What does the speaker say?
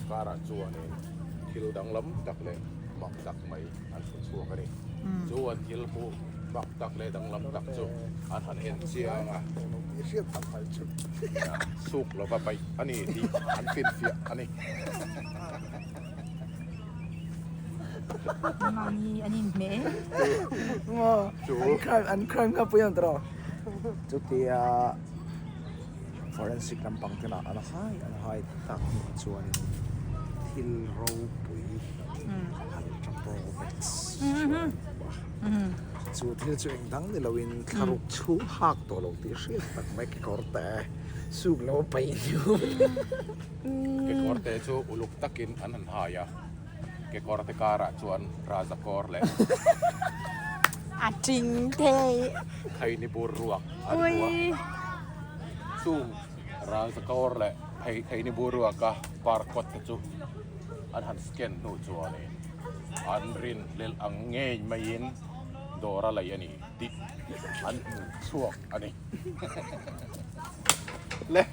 karah chuanin thil danglam tak leh mak tak mai an hmu chhuak a ni. Chu an thil hmuh mak tak leh danglam tak chu an han en chiang a, suk lova paih a ni tih an finfiah a ni. Chutia forensic lampang te lah an hai an hai tak hnuah chuanin thil ropui ultra pro max chuan an hmu a chu thil chu eng dang ni loin thlaruk chhung hak tawh lo tih hriat tak mai kekawr te suk lo paih hnium. Kekawr te chu uluk takin an han hai a, kekawr te karah chuan Raja kawr leh A ting thei. Khaini bur ruak an hmu a. Chung Raja kawr leh Khaini bur ruaka barcode te chu an han scan hnu chuanin an rinhlelh ang ngei maiin dawr a lei a ni tih an hmu chhuak a ni. Le.